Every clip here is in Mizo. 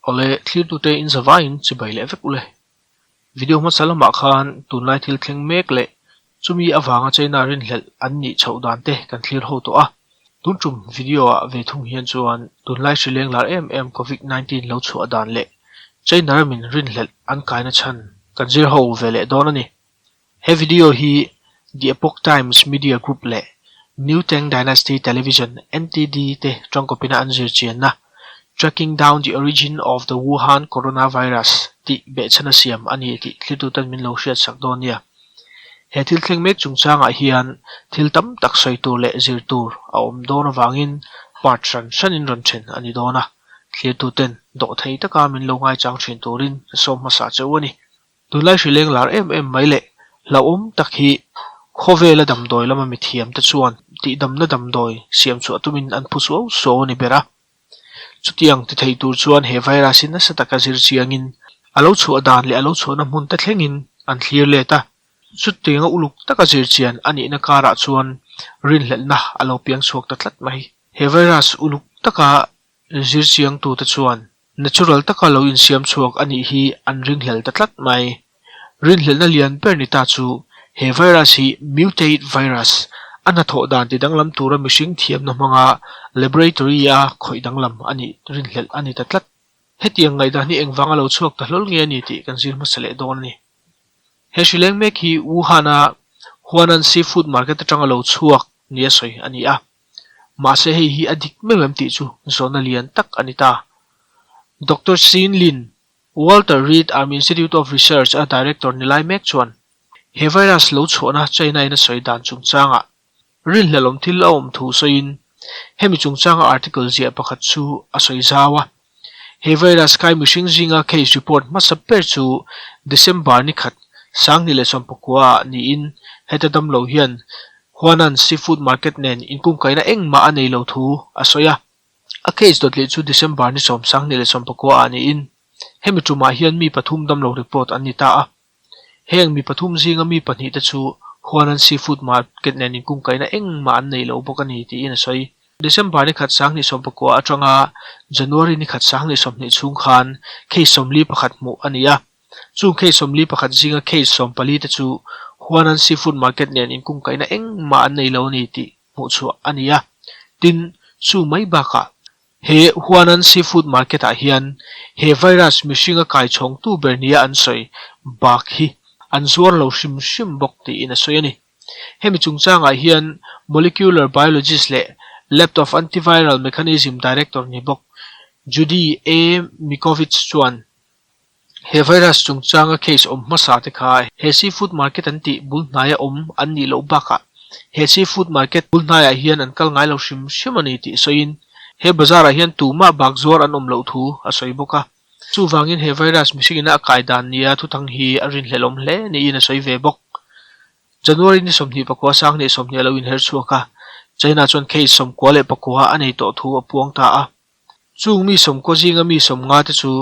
Awle, thlirtute in zavaiin chibai leh vek ule. Video hmasa lamah khan tunlai thil thleng mek leh chumi avanga China rinhlelh an nih chhoh dan te kan thlir ho tawh a. Tun tum video ah ve thung hian chuan tunlai hri leng lar em em Covid 19 lo chhuah dan leh China ramin rinhlelh an kaina chhan kan zir ho ve leh dawn a ni. He video hi The Epoch Times Media Group leh New Tang Dynasty Television, NTD, te tangkawpina an zir chianna Tracking Down the Origin of the Wuhan Coronavirus tih behchhana siam a ni tih thlirtuten min lo hriatsak dawn nia. He thil thleng mek chungchangah hian thil tam tak sawi tur leh zir tur a awm dawn avangin part hran hranin rawn then a ni dawn a, thlirtuten dawhthei taka min lo ngaichang thin turin ka sawm hmasa che u a ni. Tunlai hri leng lar em em mai leh hlauhawm tak hi khawvela damdawi lama mithiam te chuan tihdamna damdawi siam chhuah tumin an phu suau suau a ni ber a. Chutiang ti thei tur chuan he virus hi nasa taka zir chiangin a lo chhuah dan leh a lo chhuahna hmun te thlengin an thlir let a. Chutianga uluk taka zir chian a nihna karah chuan rinhlelhna a lo piang chhuak ta tlat mai. He virus uluk taka zir chiangtute chuan Natural taka lo insiam chhuak a nih hi an ringhlel ta tlat mai. Rinhlelhna lian ber ni ta chu he virus hi mutate virus, a hnathawh dan ti danglam tura mihring thiamna hmanga laboratory-a khawih danglam a nih rinhlelh a ni ta tlat. Hetiang ngaihdan hi engvanga lo chhuak ta hlawl nge a ni tih kan zir hmasa leh dawn a ni. He hrileng mek hi Wuhan-a Huanan Seafood Market atanga lo chhuak nia sawi a ni a. Mahse hei hi a dik meuh em tih chu zawhna lian tak a ni ta. Doctor Xin Lin, Walter Reed Army Institute of Research a director ni lai mek chuan he virus lo chhuahna China in a sawi dan chungchangah rinhlelawm thil a awm thu sawiin hemi chungchanga article ziah pakhat chu a sawi zau a. He virus kai mihring zinga case report hmasa ber chu December ni khat 2019 ah niin heta damlo hian Huanan Seafood Market nen inkungkaihna engmah a nei lo thu a sawi a. A case dawtlih chu December ni 10 2019 ah niin hemi tumah hian mi pathum damlo report an ni ta a. Heng mi pathum zinga mi pahnih te chu Huanan Seafood Market nen inkungkaihna engmah an nei lo bawk a ni tiin a sawi. December ni khat 2019 atanga January ni khat 2020 chhung khan case 41 hmuh a ni a. Chung case 41 zinga case 14 te chu Huanan Seafood Market nen inkungkaihna engmah an nei lo a ni tih hmuhchhuah a ni a. Tin, chu mai bakah He Huanan Seafood Market ah hian he virus mihringa kaichhawngtu ber nia an sawi bak hi an zuar lo hrim hrim bawk tiin a sawi a ni. Hemi chungchangah hian Molecular Biologist leh Lab of Antiviral Mechanism Director ni bawk Judy A. Mikovits chuan He virus chungchanga case awm hmasa te kha he seafood market an tih bul hnaia awm an nih loh bakah he seafood market bul hnaiah hian an kal ngai lo hrim hrim a ni tih sawiin he bazar ah hian tumah bak zuar an awm loh thu a sawi bawk a. Chuvangin he virus mihring ina a kai dan nia thuthang hi a rinhlelawm hle niin a sawi ve bawk. January ni 29 2020 a lo inher chhuak a, China chuan case 99 a nei tawh thu a puang ta a. Chung mi 90 zinga mi 50 te chu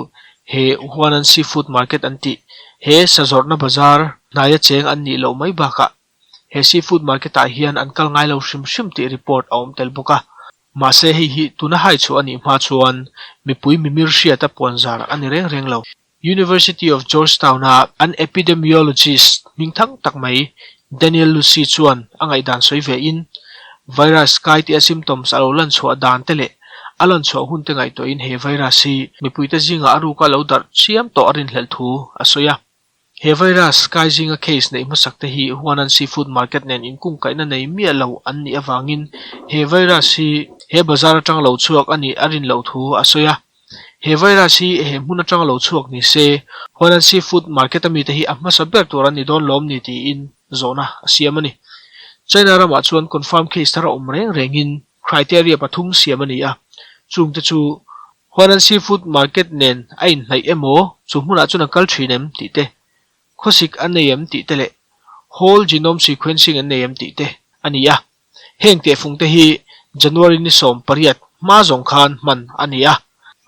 he Huanan Seafood Market an tih, he sazawrhna bazar hnaia cheng an nih loh mai bakah he seafood market ah hian an kal ngai lo hrim hrim tih report a awm tel bawk a. Mahse hei hi tuna hai chhuah a nih hma chuan mipui mimir hriata puanzar a ni reng reng lo. University of Georgetown-a an epidemiologist hmingthang tak mai Daniel Lucey chuan a ngaihdan sawi ve in, virus kai tia symptoms a lo lan chhuah dan te leh a lan chhuah hun te ngaihtuahin he virus hi mipuite zingah a ruka lo darh chiam tawh a rinhlelh thu a sawi a. He virus kai zinga case neih hmasak te hi Huanan Seafood Market nen inkungkaihna nei miah lo an nih avangin he virus hi he bazar atang lo chhuak a nih a rin loh thu a sawi a. He virus hi he hmun atang lo chhuak ni se, Huanan Seafood Market a mite hi a hmasa ber tur an ni dawn lawm ni tiin zawhna a siam a ni. China ramah chuan confirm case thar a awm reng rengin criteria pathum siam a ni a, chungte chu Huanan Seafood Market nen a inhnaih emaw chu hmunah chuan an kal thin em tih te, khawsik an nei em tih te leh whole genome sequencing an nei em tih te a ni a. Heng tehfung te hi January ni 18 hma zawng khan hman a ni a.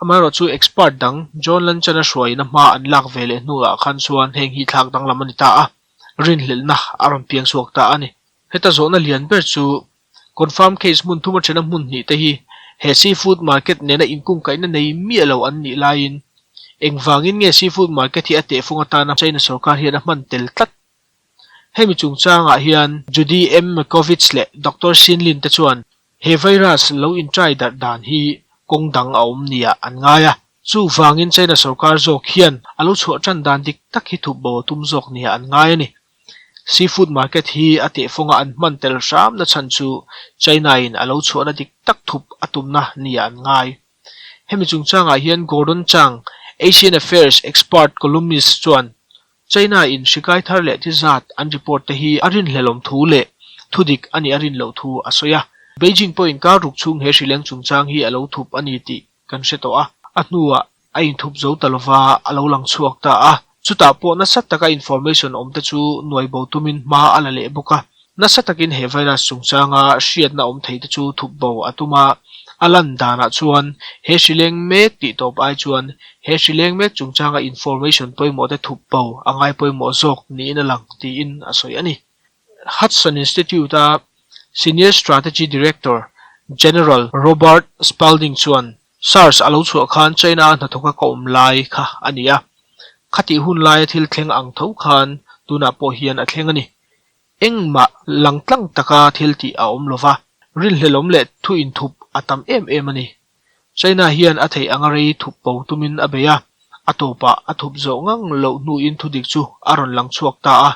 Amaherawhchu expert dang John Lanchana hruaiin a hma an lak ve leh hnuah khan chuan heng hi thlak danglam a ni ta a, rinhlelhna a rawn piang chhuak ta a ni. Heta zawhna lian ber chu confirm case hmun thum atana hmun hnih te hi he seafood market nena inkungkaihna nei miah lo an nih laiin. Engvangin nge seafood market hi a tehfung atana China sorkar hian a hman tel tlat? Hemi chungchangah hian Judy M. Mikovits leh Doctor Xin Lin te chuan he virus lo intrai darh dan hi kawng dang a awm niah an ngai a. Chuvangin China sorkar zawk hian a lo chhuah tan dan dik tak hi thup bo a tum zawk niah an ngai a ni. Seafood market hi a tehfawnga an hman tel hramna chhan chu China-in a lo chhuahna dik tak thup a tumna niah an ngai. Hemi chungchangah hian Gordon Chang, Asian Affairs expert columnist chuan China-in hri kai thar leh thi zat an report te hi a rinhlelawm thu leh thudik a nih a rin loh thu a sawi a. Beijing pawhin kar ruk chhung he hrileng chungchang hi a lo thup a ni tih kan hre tawh a. A hnuah a inthup zo ta lova a lo lang chhuak ta a. Chutah pawh nasa taka information awm te chu nuai bo tumin hma a la leh bawk a. Nasa takin he virus chungchanga hriatna awm thei te chu thup bo a tum a. A lan danah chuan he hrileng mek tih tawp ai chuan he hrileng mek chungchanga information pawimawh te thup bo a ngai pawimawh zawk niin a lang tiin a sawi a ni. Hudson Institute-a Senior Strategy Director General Robert Spalding chuan SARS a lo chhuah khan China-a hnathawka ka awm lai kha a ni a, khatih hun laia thil thleng ang tho khan tunah pawh hian a thleng a ni. Engmah langtlang taka thil tih a awm lova, rinhlelawm leh thu inthup a tam em em a ni. China hian a theih anga rei thup bo tumin a bei a, a tawpah a thup zawh ngang loh hnuin thudik chu a rawn lang chhuak ta a.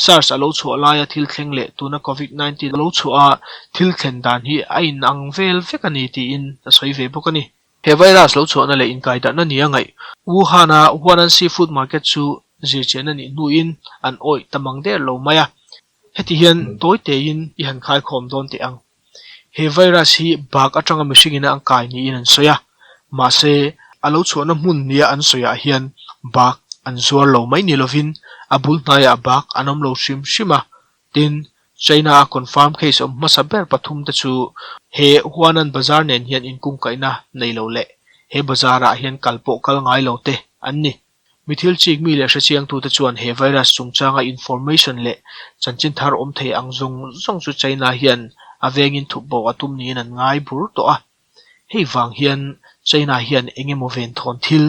SARS a lo chhuah laia thil thleng leh tuna Covid 19 a lo chhuah a thil thlen dan hi a inang vel vek a ni tiin a sawi ve bawk a ni. He virus lo chhuahna leh inkaidarhna nia ngaih Wuhan-a Huanan Seafood Market chu zirchian a nih hnuin an awih ta mang der lo mai a. Heti hian tawi tein i han khaikhawm dawn teh ang. He virus hi bak atanga mihringin a kai niin an sawi a, mahse a lo chhuahna hmun nia an sawiah hian bak an zuar lo mai ni lovin a bul hnaiah bak an awm lo hrim hrim a. Tin, China-a confirm case awm hmasa ber pathum te chu he Huanan Bazar nen hian inkungkaihna nei lo leh he bazar-ah hian kal pawh kal ngai lo te an ni. Mi thil chik mi leh hrechiangtute chuan he virus chungchanga information leh chanchin thar awm thei ang zawng zawng chu China hian a vengin thup bo a tum niin an ngai bur tawh a. Hei vang hian China hian eng emaw venthawn thil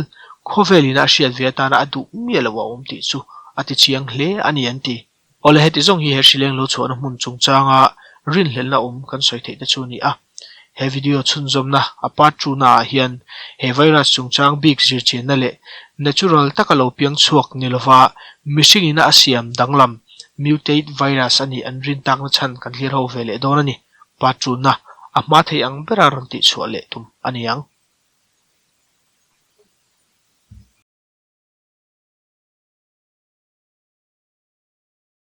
khawvelin a hriat ve atana a duh miah loh a awm tih chu a ti chiang hle a ni an ti. Awle heti zawng hi he hrileng lo chhuahna hmun chungchanga rinhlelhna awm kan sawi theih te chu a ni a. He video chhunzawmna a part two na ah hian he virus chungchang bik zirchianna leh natural taka lo piang chhuak ni lova mihring ina a siam danglam mutate virus a nih an rin takna chhan kan thlir ho ve leh dawn a ni. Part two na a hma thei ang bera rawn tihchhuah leh tum a ni ang.